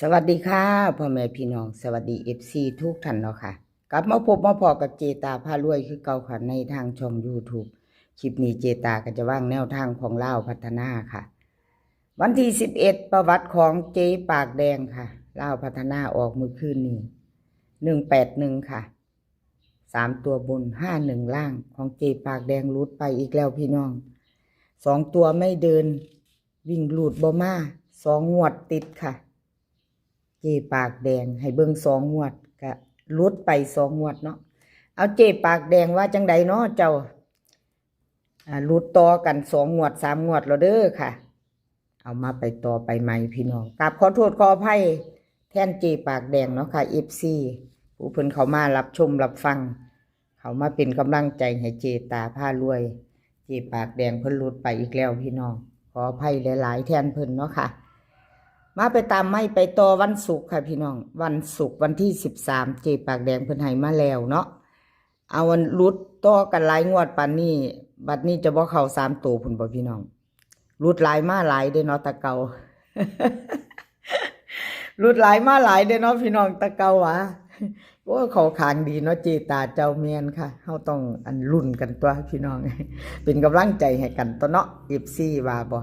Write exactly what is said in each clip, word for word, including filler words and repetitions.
สวัสดีค่ะ พ่อแม่พี่น้อง สวัสดี เอฟซี ทุกท่านเนาะค่ะ กลับมาพบมาพ้อกับเจตาพารวยคือเก่าค่ะ ในทางช่อง YouTube คลิปนี้เจตาก็จะวางแนวทางของลาวพัฒนาค่ะ วันที่สิบเอ็ด ประวัติของเจปากแดงค่ะ ลาวพัฒนาออกมื้อคืนนี้ หนึ่งแปดหนึ่ง ค่ะ สามตัวบน ห้าหนึ่ง ล่าง ของเจปากแดงหลุดไปอีกแล้วพี่น้อง สองตัวไม่เดิน วิ่งหลุดบ่มา สองงวดติดค่ะ เจปากแดงให้เบิ่งสองงวด ก็หลุดไปสองงวดเนาะ เอาเจปากแดงว่าจังใดเนาะเจ้า อ่า หลุดต่อกันสองงวดสามงวดแล้วเด้อค่ะ เอามาไปต่อไปใหม่พี่น้อง กราบขอโทษขออภัยแทนเจปากแดงเนาะค่ะ เอฟซี ผู้เพิ่นเข้ามารับชมรับฟัง เข้ามาเป็นกำลังใจให้เจตาพารวย เจปากแดงเพิ่นหลุดไปอีกแล้วพี่น้อง ขออภัยหลายๆ แทนเพิ่นเนาะค่ะ มาไปตามไม้ไปต่อวันศุกร์ค่ะพี่น้อง วันศุกร์วันที่สิบสาม เจปากแดงเพิ่นให้มาแล้วเนาะ เอาวันหลุดต่อกันหลายงวดปานนี้ บัดนี้จะบ่เข้าสามตัวพุ้นบ่พี่น้อง หลุดหลายมาหลายเด้เนาะตะเก่า หลุดหลายมาหลายเด้เนาะพี่น้องตะเก่าหวา โอ้ย เข้าข้างดีเนาะเจตาเจ้า แม่นค่ะ เฮาต้องอันลุ้นกันตัวพี่น้อง เป็นกำลังใจให้กันตัวเนาะ เอฟซี ว่าบ่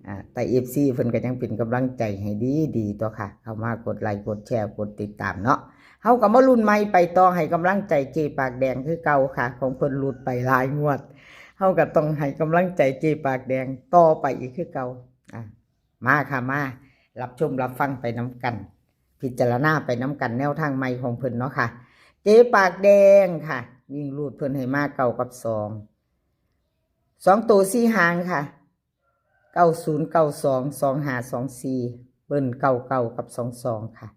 อ่า แต่ เอฟซี เพิ่นก็ยังเป็นกำลังใจให้ดีดีตัวค่ะ เข้ามากดไลค์กดแชร์กดติดตามเนาะ เฮาก็มาลุ้นใหม่ไปต่อให้กำลังใจเจปากแดงคือเก่าค่ะ ของเพิ่นหลุดไปหลายงวด เฮาก็ต้องให้กำลังใจเจปากแดงต่อไปอีกคือเก่า อ่ะ มาค่ะ มารับชมรับฟังไปนำกัน พิจารณาไปนำกันแนวทางใหม่ของเพิ่นเนาะค่ะ เจปากแดงค่ะ วิ่งหลุดเพิ่นให้มาเก้ากับสอง สองตัวสี่หางค่ะ เก้าศูนย์ เก้าสอง สองห้า สองสี่ เบิ้ล เก้าเก้า กับ สองสอง ค่ะ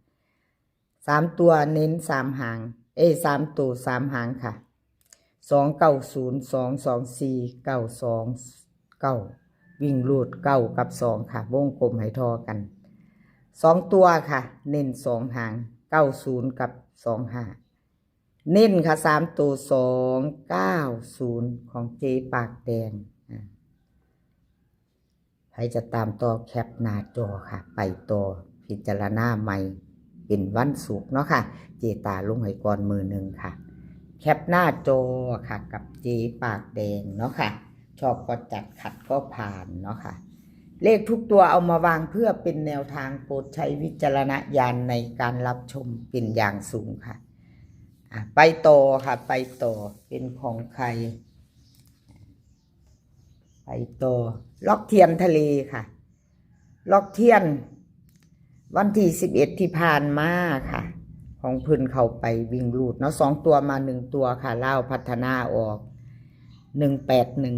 สามตัวเน้นสามหาง เอ้ย สามตัวสามหางค่ะ สองเก้าศูนย์ สองสองสี่ เก้าสองเก้า วิ่งหลุดเก้ากับสองค่ะ วงกลมให้ท่อกัน สองตัวค่ะ เน้นสองหาง เก้าศูนย์ กับ สองห้า เน้นค่ะ สามตัว สองเก้าศูนย์ ของเจปากแดง อ่า ใครจะตามต่อแคปหน้าจอค่ะ ไปต่อพิจารณาใหม่เป็นวันศุกร์เนาะค่ะ เจตาลงให้ก่อนมื้อหนึ่งค่ะ แคปหน้าจอค่ะ กับเจปากแดงเนาะค่ะ ชอบก็จัด ขัดก็ผ่านเนาะค่ะ เลขทุกตัวเอามาวางเพื่อเป็นแนวทาง โปรดใช้วิจารณญาณในการรับชมเป็นอย่างสูงค่ะ อ่ะ ไปต่อค่ะ ไปต่อ เป็นของใคร ไปต่อ ล็อกเทียนทะเลค่ะ ล็อกเทียน วันที่สิบเอ็ดที่ผ่านมาค่ะ ของเพิ่นเข้าไปวิ่งหลุดเนาะ สองตัวมาหนึ่งตัวค่ะ ลาวพัฒนาออก หนึ่งแปดหนึ่ง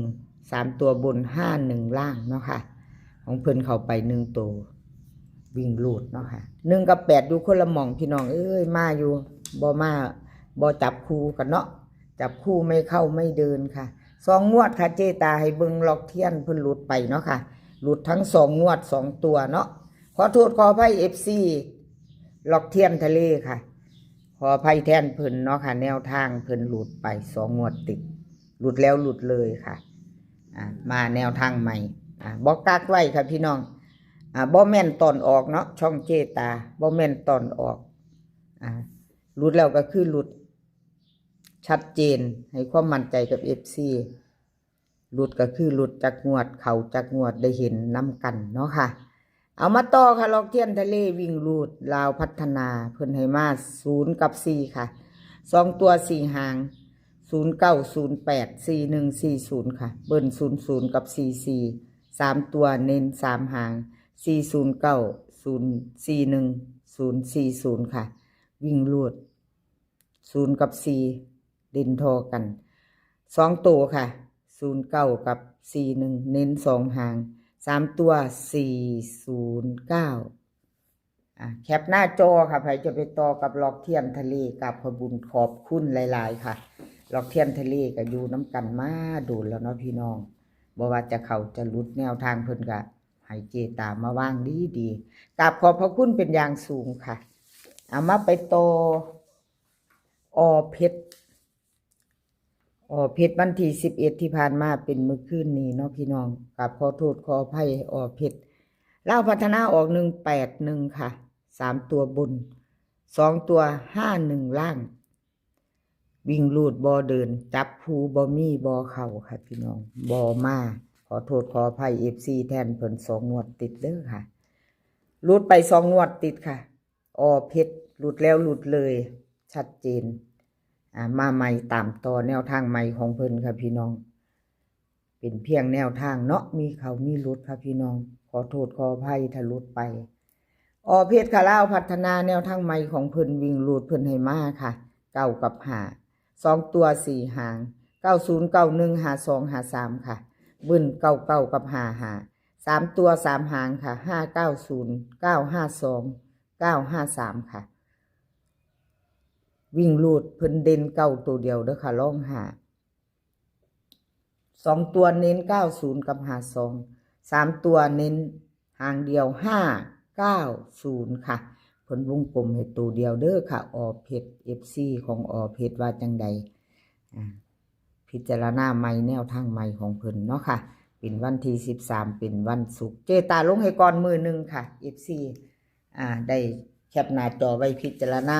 สามตัวบน ห้าหนึ่ง ล่างเนาะค่ะ ของเพิ่นเข้าไปหนึ่งตัว วิ่งหลุดเนาะค่ะ หนึ่งกับแปดอยู่คนละหม่องพี่น้องเอ้ย มาอยู่ บ่มา บ่จับคู่กันเนาะ จับคู่ไม่เข้าไม่เดินค่ะ สองงวดค่ะ เจตาให้เบิ่งล็อกเทียนเพิ่นหลุดไปเนาะค่ะ หลุดทั้งสองงวดสองตัวเนาะ ขอโทษขออภัย เอฟซี ล็อกเทียนทะเลค่ะ ขออภัยแทนเพิ่นเนาะค่ะ แนวทางเพิ่นหลุดไปสองงวดติด หลุดแล้วหลุดเลยค่ะ อ่ะ มาแนวทางใหม่ อ่ะ บ่กักไว้ค่ะพี่น้อง อ่ะ บ่แม่นตอนออกเนาะ ช่องเจตา บ่แม่นตอนออก อ่ะ หลุดแล้วก็คือหลุด ชัดเจน ให้ความมั่นใจกับ เอฟซี หลุดก็คือหลุดจักงวด เข้าจักงวด ได้เห็นนำกันเนาะค่ะ เอามาต่อค่ะ ล็อกเทียนทะเลวิ่งหลุด ลาวพัฒนา เพิ่นให้มาศูนย์กับสี่ค่ะ สองตัวสี่หาง ศูนย์เก้า ศูนย์แปด สี่หนึ่ง สี่ศูนย์ ค่ะ เบิ้ล ศูนย์ศูนย์ กับ สี่สี่ สามตัวเน้นสามหาง สี่ศูนย์เก้า ศูนย์สี่หนึ่ง ศูนย์สี่ศูนย์ ค่ะ วิ่งหลุด ศูนย์กับสี่ เด่นท่อกัน สองตัวค่ะ ศูนย์เก้า กับ สี่หนึ่ง เน้นสองหาง สามตัว สี่ศูนย์เก้า อ่ะ แคปหน้าจอค่ะ ใครจะไปต่อกับล็อกเทียนทะเล กราบขอบบุญขอบคุณหลายๆ ค่ะ ล็อกเทียนทะเลก็อยู่นำกันมาโดนแล้วเนาะพี่น้อง บ่ว่าจะเข้าจะหลุดแนวทางเพิ่นก็ให้เจตามาวางดีๆ กราบขอบพระคุณเป็นอย่างสูงค่ะ เอามาไปต่อ อ.เพชร อ.เพชร วันที่สิบเอ็ดที่ผ่านมาเป็นมื้อคืนนี้เนาะพี่น้อง กราบขอโทษขออภัย อ.เพชร ลาวพัฒนาออกหนึ่งแปดหนึ่งค่ะ สามตัวบน สองตัวห้าหนึ่งล่าง วิ่งรูดบ่เดิน จับคู่บ่มี บ่เข้าค่ะพี่น้อง บ่มา ขอโทษขออภัย เอฟซี แทนเพิ่นสองงวดติดเด้อค่ะ หลุดไปสองงวดติดค่ะ อ.เพชร หลุดแล้วหลุดเลย ชัดเจน อ่า มาใหม่ตามต่อแนวทางใหม่ของเพิ่นค่ะพี่น้อง เป็นเพียงแนวทางเนาะ มีเข้ามีหลุดค่ะพี่น้อง ขอโทษขออภัยถ้าหลุดไป อ.เพชร ค่ะ ลาวพัฒนา แนวทางใหม่ของเพิ่น วิ่งรูดเพิ่นให้มาค่ะ เก้ากับห้า สองตัวสี่หาง เก้าศูนย์ เก้าหนึ่ง ห้าสอง ห้าสาม ค่ะ เบิ้ล เก้าเก้า กับ ห้าห้า สามตัวสามหางค่ะ ห้าเก้าศูนย์ เก้าห้าสอง เก้าห้าสาม ค่ะ วิ่งรูดเพิ่นเด่นเก้าตัวเดียวเด้อค่ะ รองห้า สองตัวเน้น เก้าศูนย์ กับ ห้าสอง สามตัวเน้นหางเดียว ห้าเก้าศูนย์ ค่ะ เพิ่นวงกลมให้ตัวเดียวเด้อค่ะ อ.เพชร เอฟซี ของ อ.เพชร ว่าจังใด อ่า พิจารณาใหม่แนวทางใหม่ของเพิ่นเนาะค่ะ เป็นวันที่สิบสาม เป็นวันศุกร์ เจตาลงให้ก่อนมื้อหนึ่งค่ะ เอฟซี อ่า ได้แคปหน้าจอไว้พิจารณา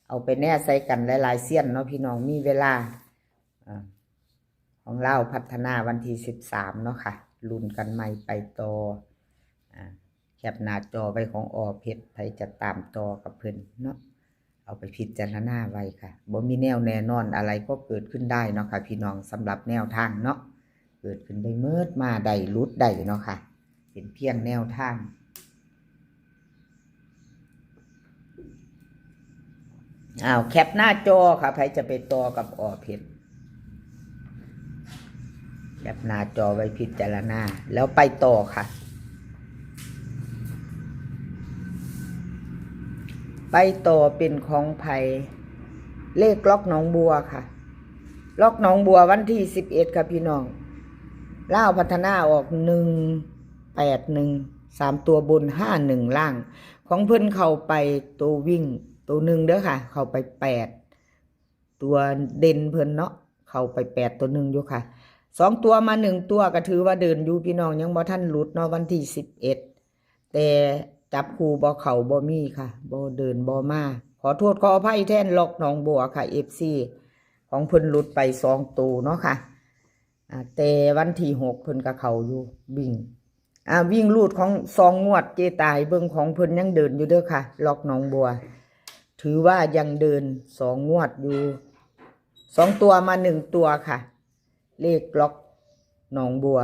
เอาไปแน่ใส่กันหลายๆเซียนเนาะพี่น้อง มีเวลา อ่า ของลาวพัฒนาวันที่สิบสามเนาะค่ะ ลุ้นกันใหม่ไปต่อ อ่า แคปหน้าจอไว้ของ อ.เพชร ไผจะตามต่อกับเพิ่นเนาะ เอาไปพิจารณาไว้ค่ะ บ่มีแนวแน่นอน อะไรก็เกิดขึ้นได้เนาะค่ะพี่น้อง สำหรับแนวทางเนาะ เกิดขึ้นได้เมิด มาได้หลุดได้เนาะค่ะ เป็นเพียงแนวทาง อ้าว แคปหน้าจอค่ะ ไผจะไปต่อกับ อ.เพชร แคปหน้าจอไว้พิจารณา แล้วไปต่อค่ะ ไปต่อเป็นของไผ เลขล็อกหนองบัวค่ะ ล็อกหนองบัววันที่สิบเอ็ดค่ะพี่น้อง ลาวพัฒนาออก หนึ่งแปดหนึ่ง สามตัวบน ห้าหนึ่งล่าง ของเพิ่นเข้าไปตัววิ่งตัวหนึ่งเด้อค่ะ เข้าไปแปด ตัวเด่นเพิ่นเนาะ เข้าไปแปดตัวหนึ่งอยู่ค่ะ สองตัวมาหนึ่งตัวก็ถือว่าเดินอยู่พี่น้อง ยังบ่ทันหลุดเนาะ วันที่สิบเอ็ด แต่จับคู่บ่เข้าบ่มีค่ะ บ่เดินบ่มา ขอโทษขออภัยแทนล็อกหนองบัวค่ะ เอฟซี ของเพิ่นหลุดไปสองตัวเนาะค่ะ อ่า แต่วันที่หกเพิ่นก็เข้าอยู่วิ่ง อ่า วิ่งรูดของสองงวด เจตาให้เบิ่งของเพิ่นยังเดินอยู่เด้อค่ะ ล็อกหนองบัว ถือว่ายังเดินสองงวดอยู่ สองตัวมาหนึ่งตัวค่ะ เลขล็อกหนองบัว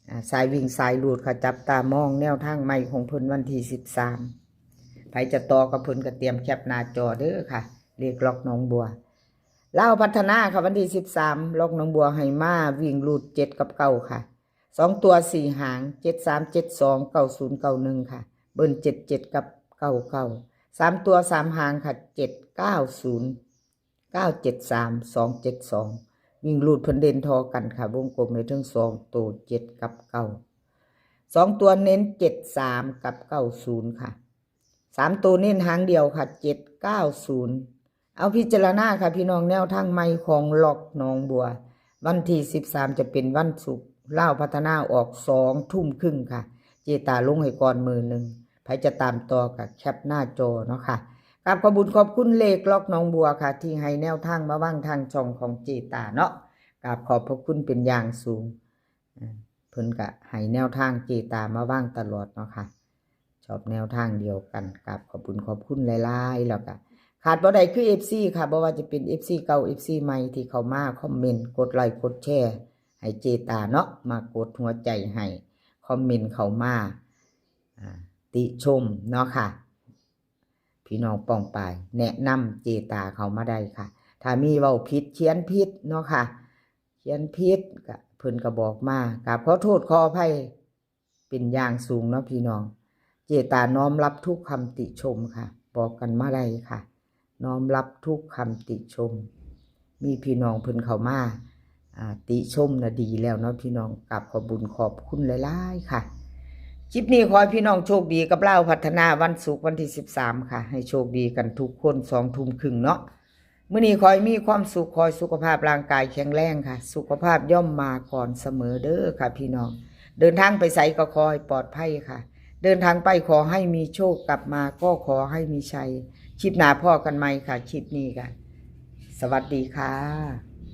อ่า สายวิ่งสายรูดค่ะ จับตามองแนวทางใหม่ของเพิ่นวันที่สิบสาม ไผจะต่อกับเพิ่นก็เตรียมแคปหน้าจอเด้อค่ะ เลขล็อกหนองบัว ลาวพัฒนาค่ะ วันที่สิบสาม ล็อกหนองบัวให้มาวิ่งรูดเจ็ดกับเก้าค่ะ สองตัวสี่หาง เจ็ดสาม เจ็ดสอง เก้าศูนย์ เก้าหนึ่งค่ะ เบิ้ล เจ็ดเจ็ด กับ เก้าเก้า สามตัวสามหางค่ะ เจ็ดเก้าศูนย์ เก้าเจ็ดสาม สองเจ็ดสอง วิ่งรูดเพิ่นเด่นทอกันค่ะ วงกลมให้ทั้งสองตัว เจ็ดกับเก้า สองตัวเน้น เจ็ดสาม กับ เก้าศูนย์ค่ะ สามตัวเน้นหางเดียวค่ะ เจ็ดเก้าศูนย์ เอาพิจารณาค่ะพี่น้อง แนวทางใหม่ของล็อกหนองบัว วันที่สิบสามจะเป็นวันศุกร์ ลาวพัฒนาออกสองทุ่มครึ่งค่ะ เจตาลงให้ก่อนมื้อหนึ่ง ไผจะตามต่อก็แคปหน้าจอเนาะค่ะ กราบขอบบุญขอบคุณเลขล็อกหนองบัวค่ะ ที่ให้แนวทางมาวางทางช่องของเจตาเนาะ กราบขอบพระคุณเป็นอย่างสูง อ่า เพิ่นก็ให้แนวทางเจตามาวางตลอดเนาะค่ะ ชอบแนวทางเดียวกัน กราบขอบบุญขอบคุณหลายๆ แล้วก็ขาดบ่ได้คือ เอฟซี ค่ะ บ่ว่าจะเป็น เอฟซี เก่า เอฟซี ใหม่ที่เข้ามาคอมเมนต์ กดไลค์กดแชร์ให้เจตาเนาะ มากดหัวใจให้ คอมเมนต์เข้ามา อ่า ติชมเนาะค่ะ พี่น้องป้องปาย แนะนำเจตาเข้ามาได้ค่ะ ถ้ามีเว้าผิดเขียนผิดเนาะค่ะ เขียนผิดก็เพิ่นก็บอกมา กราบขอโทษขออภัยเป็นอย่างสูงเนาะพี่น้อง เจตาน้อมรับทุกคำติชมค่ะ บอกกันมาได้ค่ะ น้อมรับทุกคำติชม มีพี่น้องเพิ่นเข้ามา อ่า ติชมนะดีแล้วเนาะพี่น้อง กราบขอบบุญขอบคุณหลายๆ ค่ะ คลิปนี้ขอให้พี่น้องโชคดีกับลาวพัฒนาวันศุกร์วันที่สิบสามค่ะ ให้โชคดีกันทุกคน สองทุ่มครึ่งเนาะ มื้อนี้ขอให้มีความสุข ขอให้สุขภาพร่างกายแข็งแรงค่ะ สุขภาพย่อมมาก่อนเสมอเด้อค่ะพี่น้อง เดินทางไปไสก็ขอให้ปลอดภัยค่ะ เดินทางไปขอให้มีโชค กลับมาก็ขอให้มีชัย คลิปหน้าพ้อกันใหม่ค่ะ คลิปนี้ก็สวัสดีค่ะ